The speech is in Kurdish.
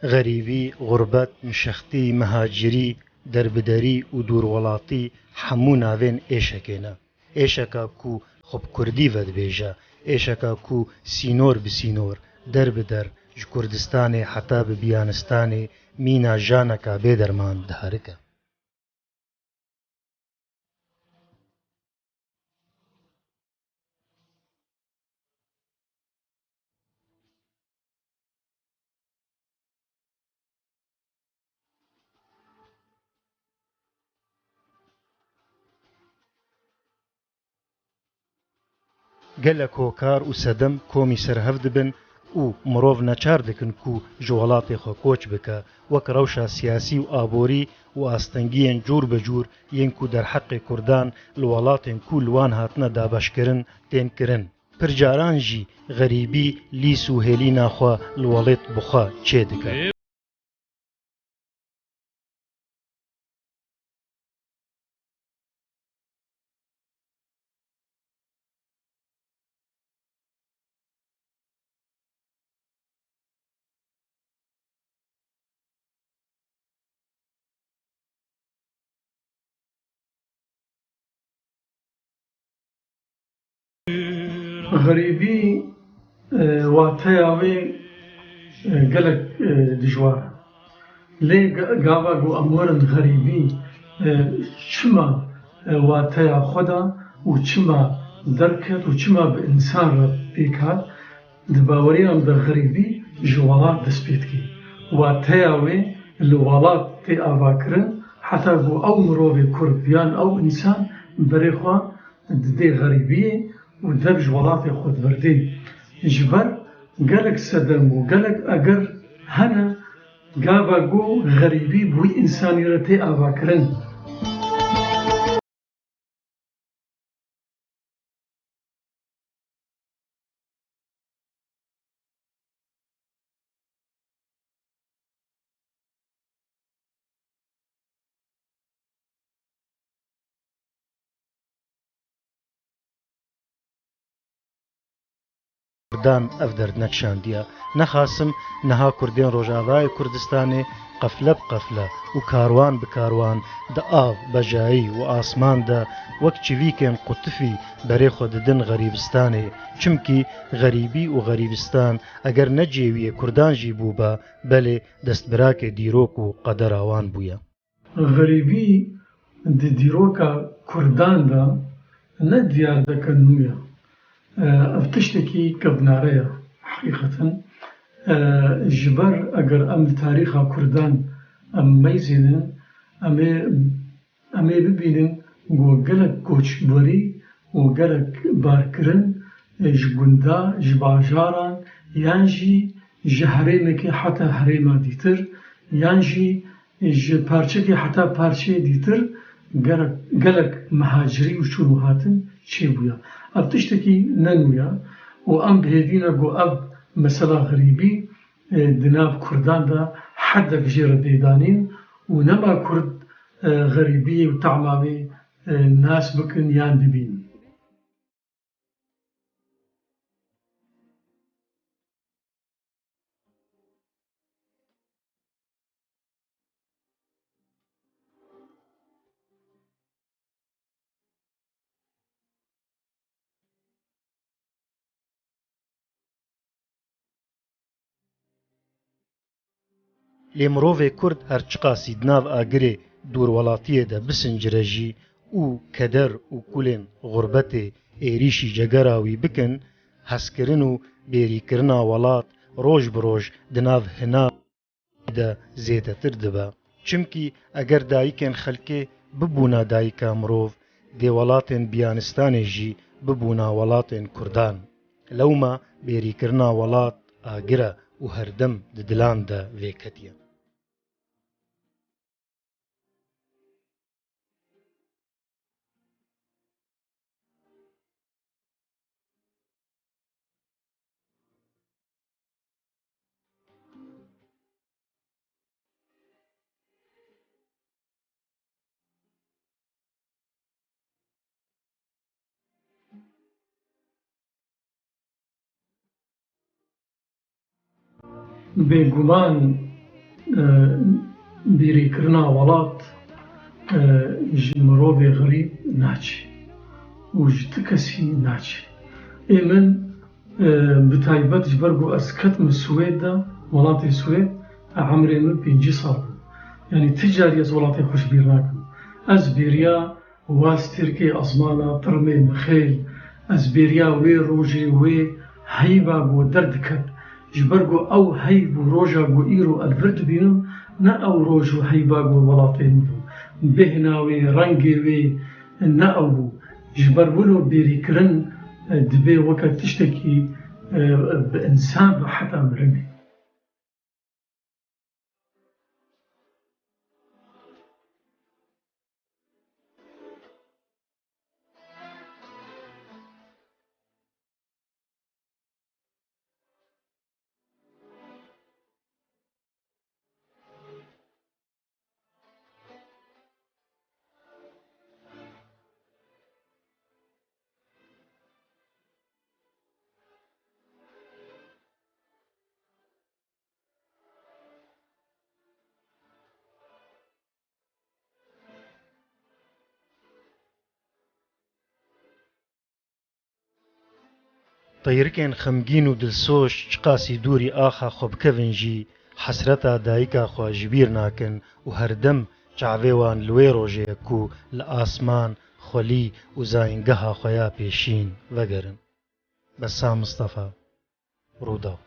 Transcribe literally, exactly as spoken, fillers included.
Xerîbî, xurbet, mişextî, mihacirî, derbiderî û dûrwelatî hemû navên êşekê ne. Êşeka ku xwe bi kurdî vedibêje, êşeka ku sînor bi sînor, der bi der, ji Kurdistanê heta bi Biyanistanê mîna janeka bê derman diherike. Gelek hokar û sedem komî ser hev dibin û mirov neçar dikin ku ji welatê xwe koç bike, wek rewşa siyasî û aborî û astengiyên cûr bi cûr yên ku derheqê kurdan li welatên ku li wan hatine dabeşkirin tên kirin. Pir caran jî xerîbî lîs û hêlîna xwe li welêt bi xwe çêdike. Xerîbî, e, wateya wê, e, gelek, e, dijwar e. Lê ga-, gava ku em werin xerîbî, e, çima, e, wateya xwe da û çima derket û çima bi însan re pêk hat, di baweriya min de xerîbî ji welat dest pê dike. Wateya wê li welat tê avakirin, heta ku ew mirovê kurd yan ew însan berê xwe didê xerîbiyê û dev ji welatê xwe diberdê. Ji ber gelek sedem û gelek eger hene, gava ku xerîbî bi wî însanî re tê avakirin. Kurdan ev derd nekişandiye. Nexasim niha Kurdên Rojavayê Kurdistanê qefle bi qefle û karwan bi karwan di av, bejayî û asman de wek çivîkên qutifî berê xwe didin xerîbistanê. Çimkî xerîbî û xerîbistan eger ne cêwiyê Kurdan jî bûba, belê destbirakê dîrok û qedera wan bûye. Xerîbî di dîroka Kurdan de ne diyardeke nû ye. Ev tiştekî kevnare ye, heqîqeten. Ji ber eger em li tarîxa Kurdan em meyzênin, em ê, em ê bibînin ku gelek koçberî û gelek barkirin ji gunda, ji bajaran yan jî ji herêmekê heta herêma dîtir yan jî ji parçekê heta parçeyê dîtir gerek, gelek mihacirî û çûn û hatin çêbûye. Ev tiştekî ne nû ye û em bi hêvî ne ku ev mesela xerîbî, e, di nav Kurdan de hedek jê re bêdanîn û nema Kurd, e, xerîbiyê û tehma wê, e, nas bikin yan bibînin. Lê mirovê Kurd her çiqasî di nav agirê dûrwelatiyê de bisincire jî û keder û kulên xurbetê êrîşî cegera wî bikin, hezkirin û bêrîkirina welat roj bi roj di nav hina de zêdetir dibe. Çimkî eger dayikên xelkê bibûna dayika mirov, dê welatên Biyanistanê jî bibûna welatên Kurdan. Lewma bêrîkirina welat agir e û herdem di dilan de vêketiye. Bêguman E, bîrîkirina welat, e, ji mirovê xerîb naçe û ji ti kesî naçe. Ê min, e, bi taybet ji ber ku ez ketim Swêd de, welatê Swêd, e, emrê min pêncî sal bû. Yanî ti carî ez welatê xwe ji bîr nakim. Ez bêriya Westîrkê, ezmana tirmê mixêl, ez bêriya wê rojê, wê heyva ku derdiket, ji ber ku ew heyv û roja ku îro ez vir dibînim, ne ew roj û heyva ku welatê min bû. Bêhna wê, rengê wê ne ew bû. Ji ber wilo bêrîkirin, e, dibê weke tiştekî, e, bi însan ve heta mirinê. Teyrikên xemgîn û dilsoz çiqasî dûrî axa xwe bikevin jî, hesreta dayika xwe ji bîr nakin û herdem çavê wan li wê rojê ye ku li asman, xwelî û zayîngeha xwe ya pêşîn vegerin. Bessam Mistefa, Rûdaw.